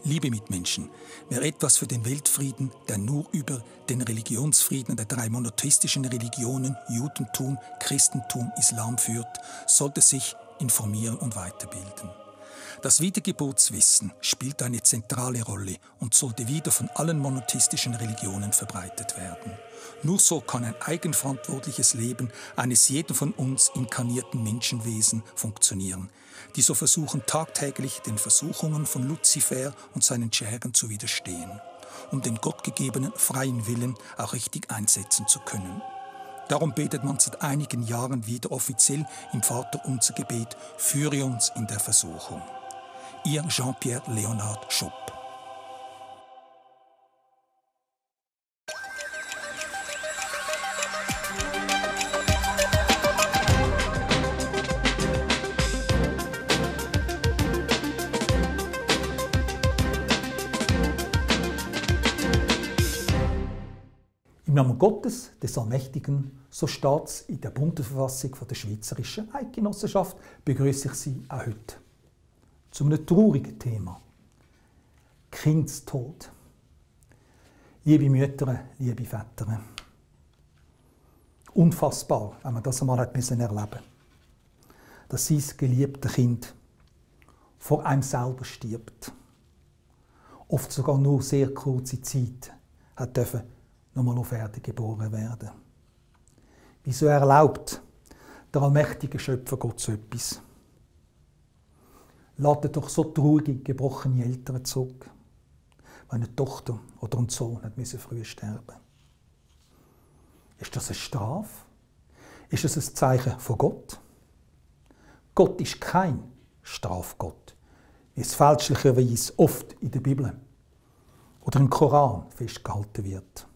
Liebe Mitmenschen, wer etwas für den Weltfrieden, der nur über den Religionsfrieden der 3 monotheistischen Religionen Judentum, Christentum, Islam führt, sollte sich informieren und weiterbilden. Das Wiedergeburtswissen spielt eine zentrale Rolle und sollte wieder von allen monotheistischen Religionen verbreitet werden. Nur so kann ein eigenverantwortliches Leben eines jeden von uns inkarnierten Menschenwesen funktionieren, die so versuchen tagtäglich den Versuchungen von Luzifer und seinen Schergen zu widerstehen, um den gottgegebenen freien Willen auch richtig einsetzen zu können. Darum betet man seit einigen Jahren wieder offiziell im Vaterunser-Gebet: Führe uns in der Versuchung. Ihr Jean-Pierre Leonard Schupp. Im Namen Gottes, des Allmächtigen, so steht es in der Bundesverfassung der Schweizerischen Eidgenossenschaft, begrüße ich Sie auch heute zu einem traurigen Thema: Kindstod. Liebe Mütter, liebe Väter, unfassbar, wenn man das einmal erleben musste, dass sein geliebtes Kind vor einem selber stirbt. Oft sogar nur sehr kurze Zeit hat dürfen nochmal auf Erde geboren werden. Wieso erlaubt der allmächtige Schöpfer Gott so etwas? Lässt doch so traurige, gebrochene Eltern zurück, wenn eine Tochter oder ein Sohn hat früh sterben. Ist das eine Strafe? Ist das ein Zeichen von Gott? Gott ist kein Strafgott, wie es fälschlicherweise oft in der Bibel oder im Koran festgehalten wird.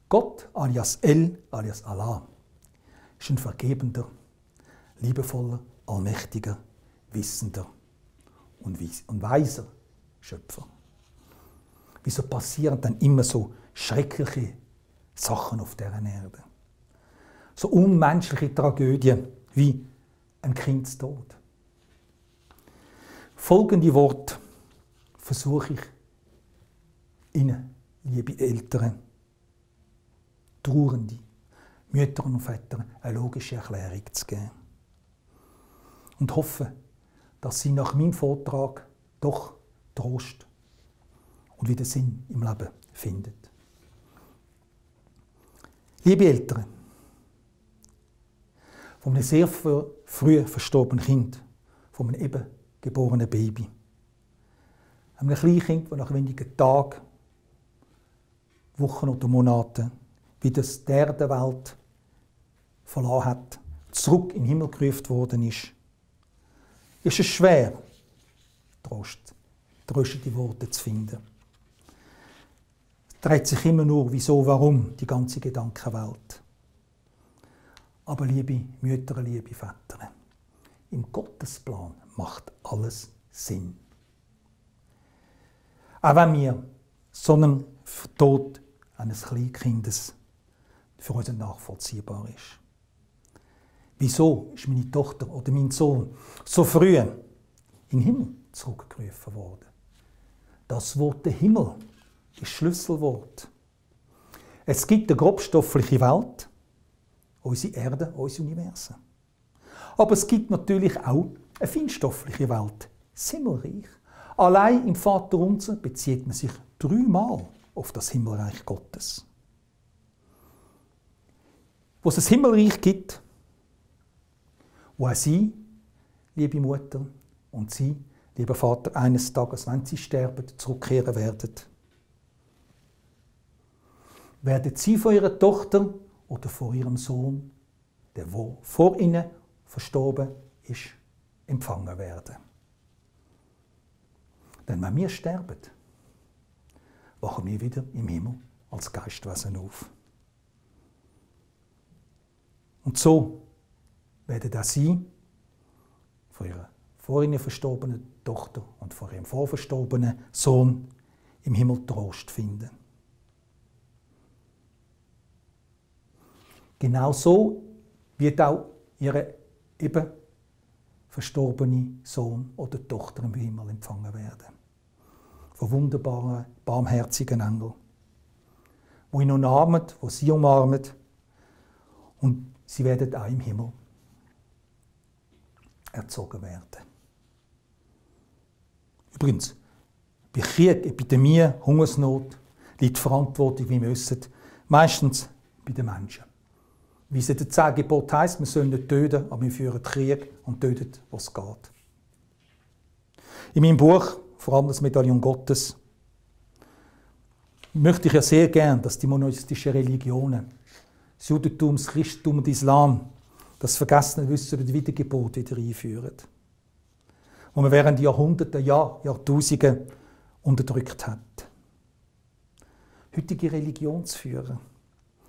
Gott, alias El, alias Allah, ist ein vergebender, liebevoller, allmächtiger, wissender und weiser Schöpfer. Wieso passieren dann immer so schreckliche Sachen auf dieser Erde? So unmenschliche Tragödien wie ein Kindstod. Folgende Worte versuche ich Ihnen, liebe Eltern, Trauernde, Mütter und Väter, eine logische Erklärung zu geben. Und hoffe, dass Sie nach meinem Vortrag doch Trost und wieder Sinn im Leben finden. Liebe Eltern, von einem sehr früh verstorbenen Kind, von einem eben geborenen Baby, einem Kleinkind, das nach wenigen Tagen, Wochen oder Monaten wieder die Erdenwelt verlassen hat, zurück in den Himmel gerufen worden ist es schwer, tröstende Worte zu finden. Es dreht sich immer nur, wieso, warum, die ganze Gedankenwelt. Aber liebe Mütter, liebe Väter, im Gottesplan macht alles Sinn. Auch wenn wir so einen Tod eines Kleinkindes für uns nachvollziehbar ist. Wieso ist meine Tochter oder mein Sohn so früh in den Himmel zurückgerufen worden? Das Wort der Himmel ist Schlüsselwort. Es gibt eine grobstoffliche Welt, unsere Erde, unser Universum. Aber es gibt natürlich auch eine feinstoffliche Welt, das Himmelreich. Allein im Vaterunser bezieht man sich 3-mal auf das Himmelreich Gottes. Wo es ein Himmelreich gibt, wo auch Sie, liebe Mutter, und Sie, lieber Vater, eines Tages, wenn Sie sterben, zurückkehren werden. Werden Sie von Ihrer Tochter oder von Ihrem Sohn, der wo vor Ihnen verstorben ist, empfangen werden. Denn wenn wir sterben, wachen wir wieder im Himmel als Geistwesen auf. Und so werden auch Sie von Ihrer vor Ihnen verstorbenen Tochter und von Ihrem vorverstorbenen Sohn im Himmel Trost finden. Genau so wird auch Ihr eben verstorbene Sohn oder Tochter im Himmel empfangen werden. von wunderbaren, barmherzigen Engeln, die ihn umarmen, die sie umarmen, und sie werden auch im Himmel erzogen werden. Übrigens, bei Krieg, Epidemie, Hungersnot liegt die Verantwortung, wie wir wissen, meistens bei den Menschen. Wie es in den 10 Geboten heisst, wir sollen nicht töten, aber wir führen Krieg und töten, was geht. In meinem Buch, vor allem das Medaillon Gottes, möchte ich ja sehr gern, dass die monotheistischen Religionen, das Judentum, das Christentum und Islam, das vergessene Wissen über die Wiedergeburt wieder einführen. Wo man während Jahrhunderten, Jahrtausenden unterdrückt hat. Heutige Religionsführer,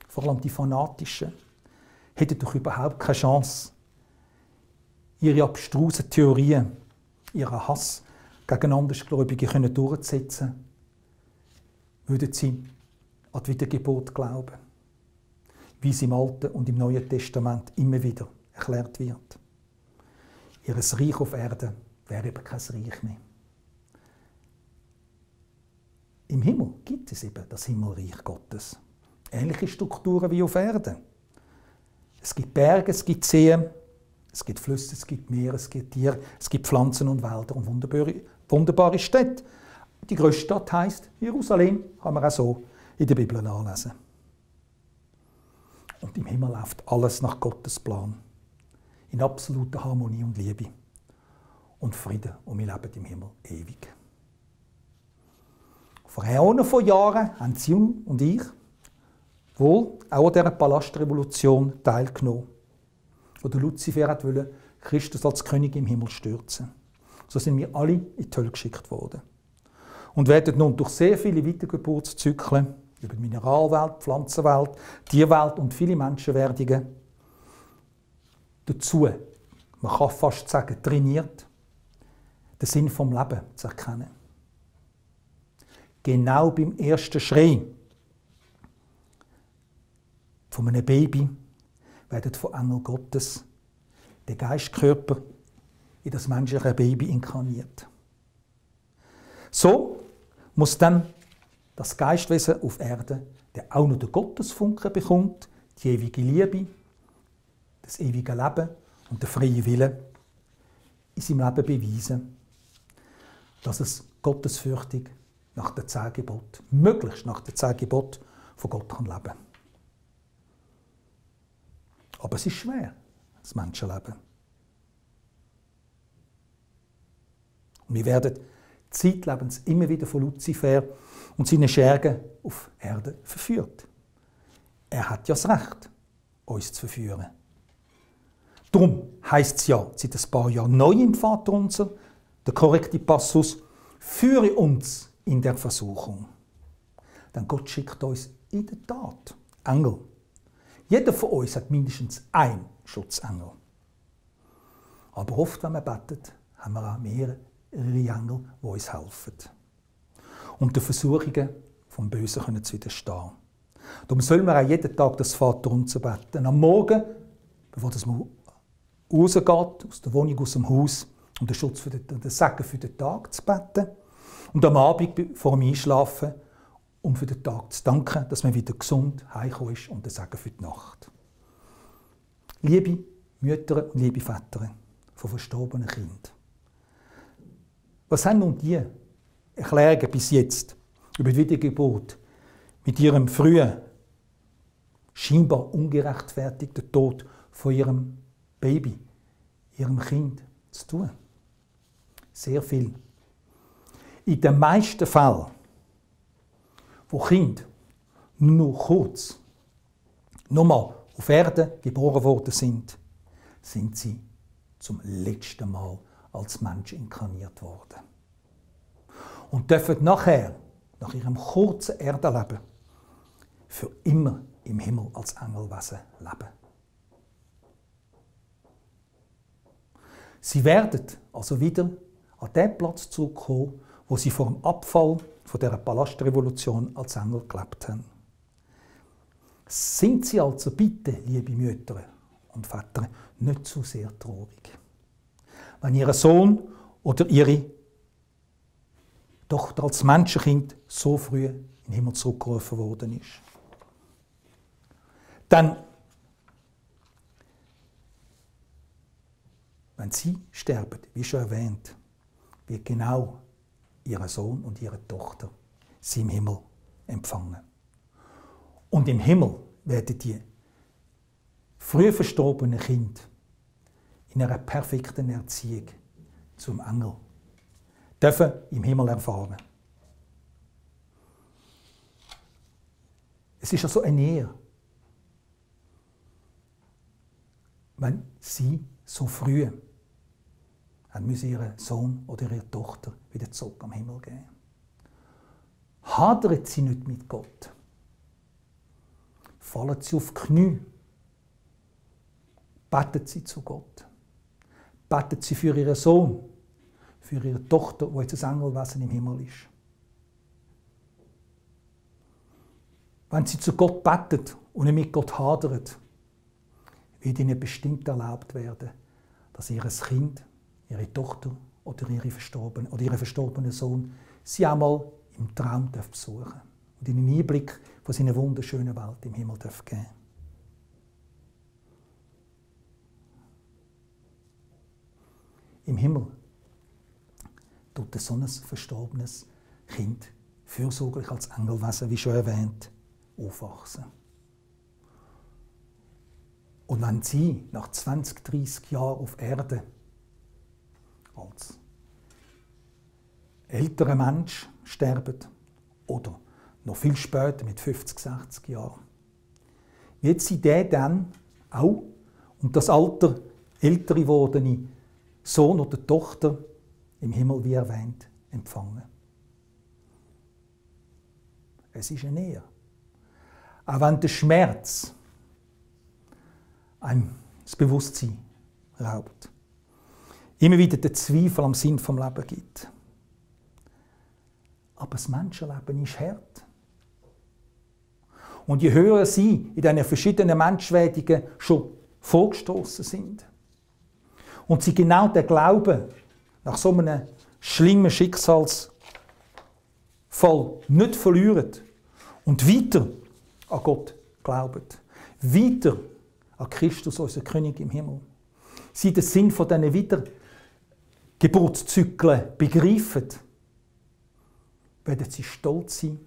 vor allem die fanatischen, hätten doch überhaupt keine Chance, ihre abstrusen Theorien, ihren Hass gegen Andersgläubige durchzusetzen, würden sie an die Wiedergeburt glauben, wie es im Alten und im Neuen Testament immer wieder erklärt wird. Ihr Reich auf Erden wäre eben kein Reich mehr. Im Himmel gibt es eben das Himmelreich Gottes. Ähnliche Strukturen wie auf Erden. Es gibt Berge, es gibt Seen, es gibt Flüsse, es gibt Meere, es gibt Tiere, es gibt Pflanzen und Wälder und wunderbare Städte. Die grösste Stadt heisst Jerusalem, kann man auch so in der Bibel nachlesen. Und im Himmel läuft alles nach Gottes Plan. In absoluter Harmonie und Liebe. Und Frieden, und wir leben im Himmel ewig. Vor Äonen von Jahren haben Sie und ich wohl auch an dieser Palastrevolution teilgenommen, wo der Luzifer wollte Christus als König im Himmel stürzen. So sind wir alle in die Hölle geschickt worden. Und werden nun durch sehr viele Wiedergeburtszyklen über die Mineralwelt, Pflanzenwelt, Tierwelt und viele Menschenwerdungen dazu, man kann fast sagen, trainiert, den Sinn vom Leben zu erkennen. Genau beim ersten Schrei von einem Baby werden von Engel Gottes der Geistkörper in das menschliche Baby inkarniert. So muss dann das Geistwesen auf Erden, der auch noch den Gottesfunken bekommt, die ewige Liebe, das ewige Leben und der freie Wille, in seinem Leben beweisen, dass es gottesfürchtig nach den 10 Geboten, möglichst nach den 10 Geboten von Gott kann leben. Aber es ist schwer, das Menschenleben. Und wir werden zeitlebens immer wieder von Luzifer und seinen Schergen auf Erde verführt. Er hat ja das Recht, uns zu verführen. Darum heisst es ja seit ein paar Jahren neu im Vaterunser, der korrekte Passus, führe uns in der Versuchung. Denn Gott schickt uns in der Tat Engel. Jeder von uns hat mindestens einen Schutzengel. Aber oft, wenn wir beten, haben wir auch mehrere Engel, die uns helfen, um den Versuchungen vom Bösen zu widerstehen. Darum sollen wir auch jeden Tag das Vaterunser beten. Am Morgen, bevor man rausgeht, aus der Wohnung, aus dem Haus, um den Schutz für den Segen für den Tag zu beten. Und am Abend, vor dem Einschlafen, um für den Tag zu danken, dass man wieder gesund heimgekommen ist und den Segen für die Nacht. Liebe Mütter und liebe Väter von verstorbenen Kindern. Was haben nun die Erklärungen bis jetzt über die Wiedergeburt mit ihrem frühen, scheinbar ungerechtfertigten Tod von ihrem Baby, ihrem Kind zu tun? Sehr viel. In den meisten Fällen, wo Kinder nur kurz, nochmal auf Erden geboren worden sind, sind sie zum letzten Mal als Mensch inkarniert worden. Und dürfen nachher, nach ihrem kurzen Erdenleben, für immer im Himmel als Engelwesen leben. Sie werden also wieder an den Platz zurückkommen, wo sie vor dem Abfall von dieser Palastrevolution als Engel gelebt haben. Sind Sie also bitte, liebe Mütter und Väter, nicht zu sehr traurig, wenn Ihr Sohn oder Ihre Tochter als Menschenkind so früh in den Himmel zurückgerufen worden ist. Dann, wenn sie sterben, wie schon erwähnt, wird genau ihr Sohn und ihre Tochter sie im Himmel empfangen. Und im Himmel werden die früh verstorbenen Kinder in einer perfekten Erziehung zum Engel dürfen im Himmel erfahren. Es ist also eine Ehre, wenn sie so früh haben müssen ihren Sohn oder ihre Tochter wieder zurück am Himmel geben. Hadert sie nicht mit Gott. Fallen sie auf die Knie. Betet sie zu Gott. Betet sie für ihren Sohn, für ihre Tochter, die jetzt ein Engelwesen im Himmel ist. Wenn sie zu Gott betet und nicht mit Gott hadert, wird ihnen bestimmt erlaubt werden, dass ihr Kind, ihre Tochter oder ihre verstorbene Sohn sie einmal im Traum besuchen darf und ihnen einen Einblick von seiner wunderschönen Welt im Himmel geben darf. Im Himmel tut so ein verstorbenes Kind fürsorglich als Engelwesen, wie schon erwähnt, aufwachsen. Und wenn sie nach 20, 30 Jahren auf Erde als älterer Mensch sterben oder noch viel später mit 50, 60 Jahren, wird sie den dann auch und das Alter älter gewordene Sohn oder Tochter im Himmel, wie erwähnt, empfangen. Es ist eine Ehre. Auch wenn der Schmerz einem das Bewusstsein raubt, immer wieder den Zweifel am Sinn vom Leben gibt. Aber das Menschenleben ist hart. Und je höher sie in diesen verschiedenen Menschwerdungen schon vorgestoßen sind und sie genau den Glauben nach so einem schlimmen Schicksalsfall nicht verlieren und weiter an Gott glauben, weiter an Christus, unseren König im Himmel, sie den Sinn von diesen Wiedergeburtszyklen begreifen, werden sie stolz sein,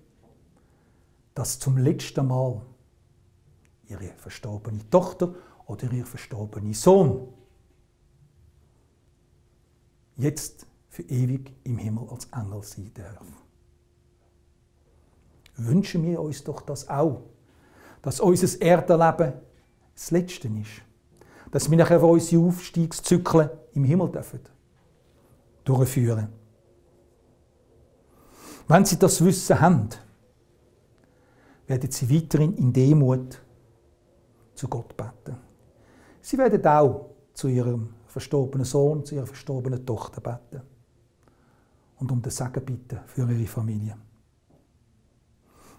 dass zum letzten Mal ihre verstorbene Tochter oder ihr verstorbener Sohn jetzt für ewig im Himmel als Engel sein darf. Wünschen wir uns doch das auch, dass unser Erdenleben das Letzte ist. Dass wir nachher unsere Aufstiegszyklen im Himmel durchführen dürfen. Wenn Sie das Wissen haben, werden Sie weiterhin in Demut zu Gott beten. Sie werden auch zu Ihrem verstorbenen Sohn, zu Ihrer verstorbenen Tochter beten und um den Segen bitten für Ihre Familie.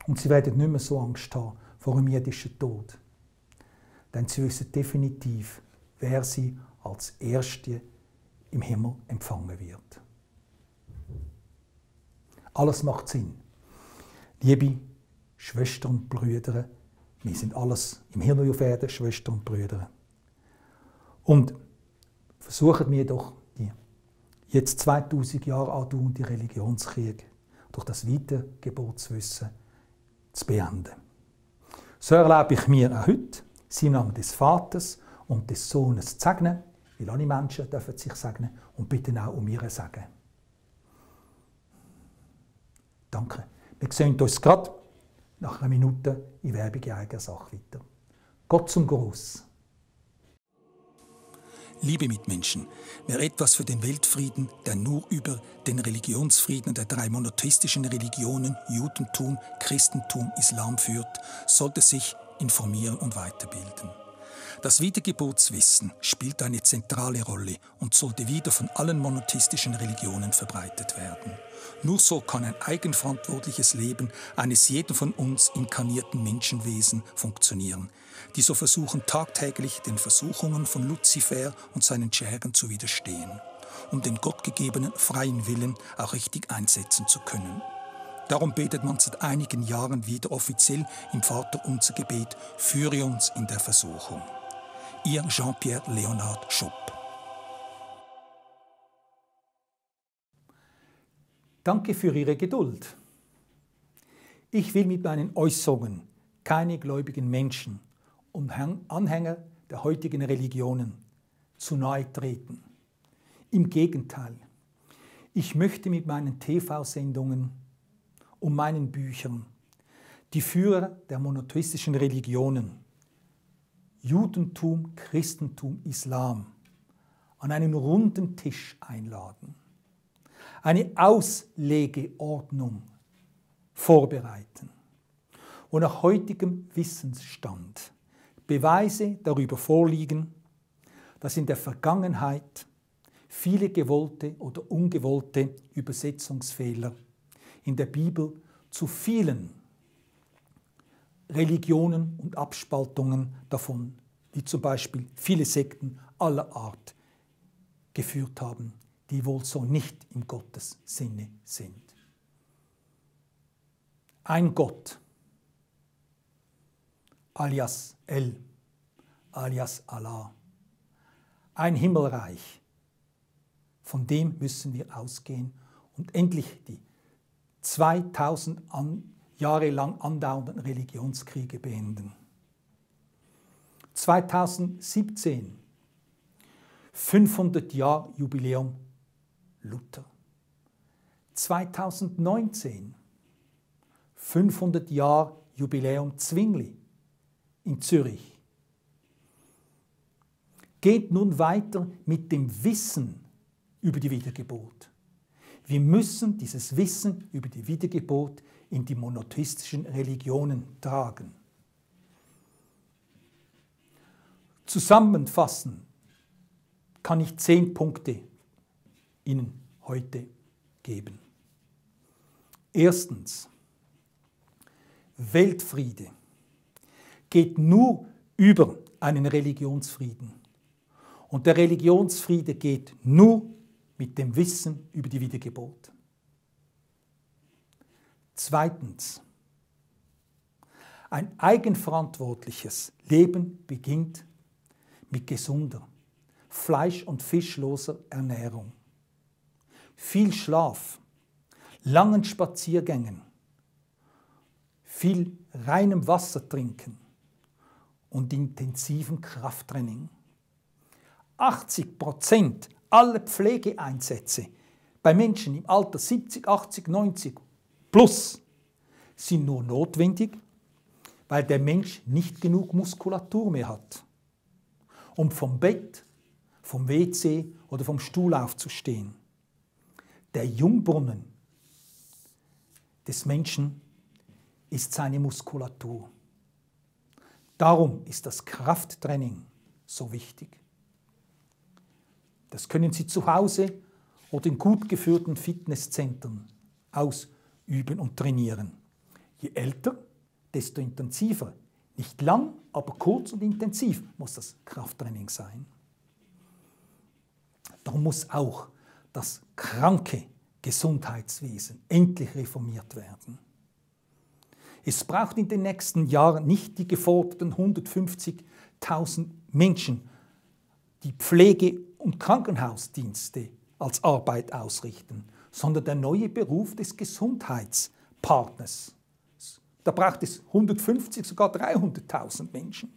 Und Sie werden nicht mehr so Angst haben vor dem irdischen Tod. Denn Sie wissen definitiv, wer Sie als Erste im Himmel empfangen wird. Alles macht Sinn. Liebe Schwestern und Brüder, wir sind alles im Himmel auf Erden, Schwestern und Brüder. Und versuchen wir doch, die jetzt 2000 Jahre andauernde Religionskrieg durch das Wiedergeburtswissen zu beenden. So erlebe ich mir auch heute, sie im Namen des Vaters und des Sohnes zu segnen, weil alle Menschen dürfen sich segnen und bitten auch um ihre Segen. Danke. Wir sehen uns gerade nach einer Minute in Werbung in eigener Sache weiter. Gott zum Gruß. Liebe Mitmenschen, wer etwas für den Weltfrieden, der nur über den Religionsfrieden der drei monotheistischen Religionen Judentum, Christentum, Islam führt, sollte sich informieren und weiterbilden. Das Wiedergeburtswissen spielt eine zentrale Rolle und sollte wieder von allen monotheistischen Religionen verbreitet werden. Nur so kann ein eigenverantwortliches Leben eines jeden von uns inkarnierten Menschenwesen funktionieren, die so versuchen tagtäglich den Versuchungen von Luzifer und seinen Schergen zu widerstehen. um den gottgegebenen freien Willen auch richtig einsetzen zu können. Darum betet man seit einigen Jahren wieder offiziell im Vaterunser-Gebet: Führe uns in der Versuchung. Ihr Jean-Pierre Leonard Schupp. Danke für Ihre Geduld. Ich will mit meinen Äußerungen keine gläubigen Menschen und Anhänger der heutigen Religionen zu nahe treten. Im Gegenteil, ich möchte mit meinen TV-Sendungen und meinen Büchern die Führer der monotheistischen Religionen, Judentum, Christentum, Islam, an einen runden Tisch einladen, eine Auslegeordnung vorbereiten und nach heutigem Wissensstand Beweise darüber vorliegen, dass in der Vergangenheit viele gewollte oder ungewollte Übersetzungsfehler in der Bibel zu vielen Religionen und Abspaltungen davon, wie zum Beispiel viele Sekten aller Art, geführt haben, die wohl so nicht im Gottes Sinne sind. Ein Gott, alias El, alias Allah, ein Himmelreich, von dem müssen wir ausgehen und endlich die 2000 Jahre lang andauernden Religionskriege beenden. 2017, 500 Jahre Jubiläum Luther. 2019, 500 Jahre Jubiläum Zwingli in Zürich. Geht nun weiter mit dem Wissen über die Wiedergeburt. Wir müssen dieses Wissen über die Wiedergeburt in die monotheistischen Religionen tragen. Zusammenfassen kann ich 10 Punkte Ihnen heute geben. Erstens, Weltfriede geht nur über einen Religionsfrieden. Und der Religionsfriede geht nur mit dem Wissen über die Wiedergeburt. Zweitens, ein eigenverantwortliches Leben beginnt mit gesunder, fleisch- und fischloser Ernährung. Viel Schlaf, langen Spaziergängen, viel reinem Wasser trinken und intensivem Krafttraining. 80% aller Pflegeeinsätze bei Menschen im Alter 70, 80, 90 plus sind nur notwendig, weil der Mensch nicht genug Muskulatur mehr hat, um vom Bett, vom WC oder vom Stuhl aufzustehen. Der Jungbrunnen des Menschen ist seine Muskulatur. Darum ist das Krafttraining so wichtig. Das können Sie zu Hause oder in gut geführten Fitnesszentren ausüben und trainieren. Je älter, desto intensiver. Nicht lang, aber kurz und intensiv muss das Krafttraining sein. Darum muss auch das kranke Gesundheitswesen endlich reformiert werden. Es braucht in den nächsten Jahren nicht die geforderten 150.000 Menschen, die Pflege- und Krankenhausdienste als Arbeit ausrichten, sondern der neue Beruf des Gesundheitspartners. Da braucht es 150, sogar 300.000 Menschen,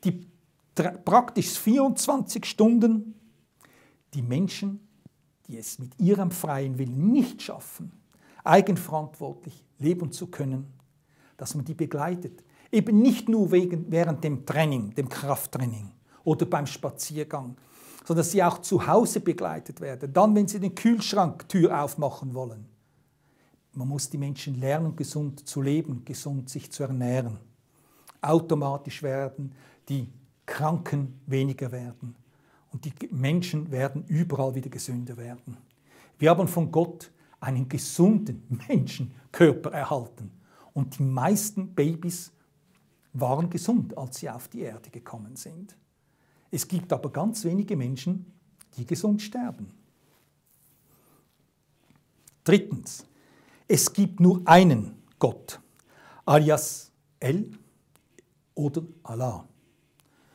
die praktisch 24 Stunden die Menschen, die es mit ihrem freien Willen nicht schaffen, eigenverantwortlich leben zu können, dass man die begleitet. Eben nicht nur während dem Training, dem Krafttraining oder beim Spaziergang, sondern dass sie auch zu Hause begleitet werden. Dann, wenn sie den Kühlschranktür aufmachen wollen. Man muss die Menschen lernen, gesund zu leben, gesund sich zu ernähren. Automatisch werden die Kranken weniger werden. Und die Menschen werden überall wieder gesünder werden. Wir haben von Gott einen gesunden Menschenkörper erhalten. Und die meisten Babys waren gesund, als sie auf die Erde gekommen sind. Es gibt aber ganz wenige Menschen, die gesund sterben. Drittens, es gibt nur einen Gott, alias El oder Allah.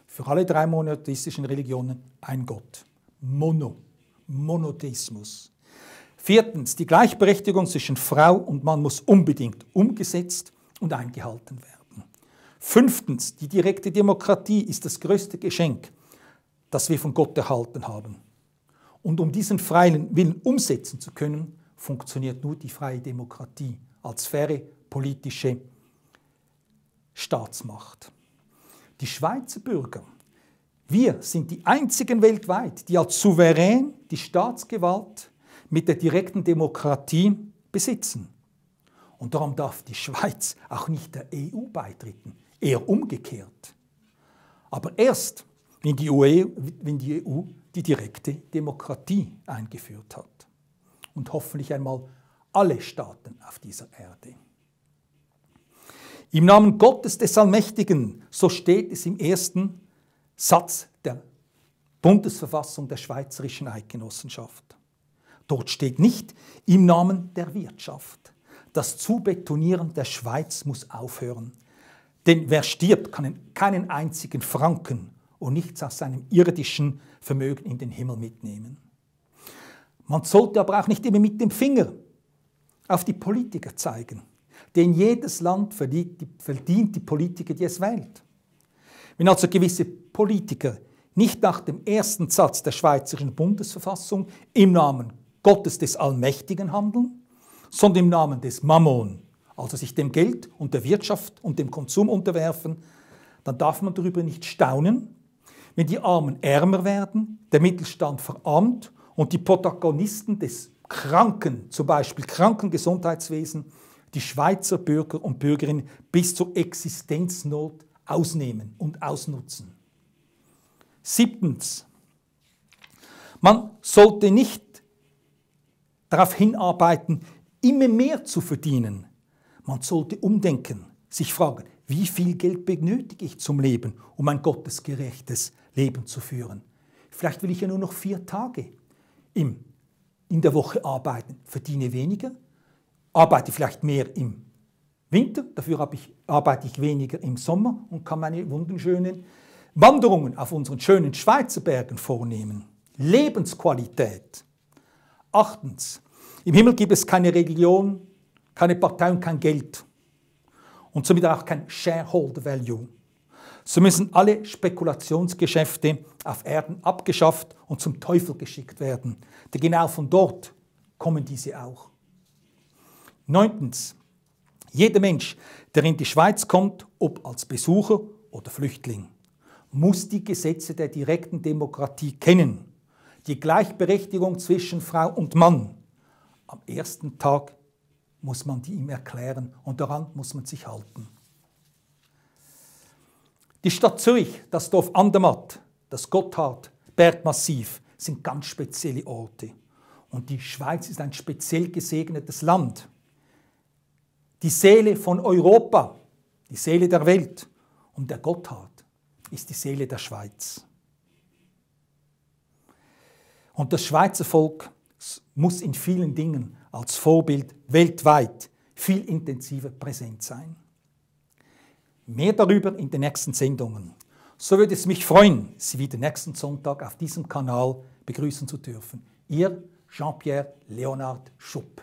Für alle drei monotheistischen Religionen ein Gott. Monotheismus. Viertens, die Gleichberechtigung zwischen Frau und Mann muss unbedingt umgesetzt und eingehalten werden. Fünftens, die direkte Demokratie ist das größte Geschenk, das wir von Gott erhalten haben. Und um diesen freien Willen umsetzen zu können, funktioniert nur die freie Demokratie als faire politische Staatsmacht. Die Schweizer Bürger, wir sind die einzigen weltweit, die als Souverän die Staatsgewalt mit der direkten Demokratie besitzen. Und darum darf die Schweiz auch nicht der EU beitreten, eher umgekehrt. Aber erst, wenn die EU die direkte Demokratie eingeführt hat. Und hoffentlich einmal alle Staaten auf dieser Erde. Im Namen Gottes des Allmächtigen, so steht es im ersten Satz der Bundesverfassung der Schweizerischen Eidgenossenschaft. Dort steht nicht im Namen der Wirtschaft. Das Zubetonieren der Schweiz muss aufhören. Denn wer stirbt, kann keinen einzigen Franken und nichts aus seinem irdischen Vermögen in den Himmel mitnehmen. Man sollte aber auch nicht immer mit dem Finger auf die Politiker zeigen. Denn jedes Land verdient die Politiker, die es wählt. Wenn also gewisse Politiker nicht nach dem ersten Satz der Schweizerischen Bundesverfassung im Namen Gottes des Allmächtigen handeln, sondern im Namen des Mammon, also sich dem Geld und der Wirtschaft und dem Konsum unterwerfen, dann darf man darüber nicht staunen, wenn die Armen ärmer werden, der Mittelstand verarmt und die Protagonisten des Kranken, zum Beispiel Krankengesundheitswesen, die Schweizer Bürger und Bürgerinnen bis zur Existenznot ausnehmen und ausnutzen. Siebtens, man sollte nicht darauf hinarbeiten, immer mehr zu verdienen. Man sollte umdenken, sich fragen, wie viel Geld benötige ich zum Leben, um ein gottesgerechtes Leben zu führen. Vielleicht will ich ja nur noch 4 Tage in der Woche arbeiten, verdiene weniger, arbeite vielleicht mehr im Winter, dafür arbeite ich weniger im Sommer und kann meine wunderschönen Wanderungen auf unseren schönen Schweizer Bergen vornehmen. Lebensqualität. 8. Im Himmel gibt es keine Religion, keine Partei und kein Geld. Und somit auch kein Shareholder Value. So müssen alle Spekulationsgeschäfte auf Erden abgeschafft und zum Teufel geschickt werden. Denn genau von dort kommen diese auch. 9. Jeder Mensch, der in die Schweiz kommt, ob als Besucher oder Flüchtling, muss die Gesetze der direkten Demokratie kennen. Die Gleichberechtigung zwischen Frau und Mann. Am ersten Tag muss man die ihm erklären und daran muss man sich halten. Die Stadt Zürich, das Dorf Andermatt, das Gotthard, Bergmassiv sind ganz spezielle Orte. Und die Schweiz ist ein speziell gesegnetes Land. Die Seele von Europa, die Seele der Welt und der Gotthard ist die Seele der Schweiz. Und das Schweizer Volk muss in vielen Dingen als Vorbild weltweit viel intensiver präsent sein. Mehr darüber in den nächsten Sendungen. So würde es mich freuen, Sie wieder nächsten Sonntag auf diesem Kanal begrüßen zu dürfen. Ihr Jean-Pierre Leonhard Schupp.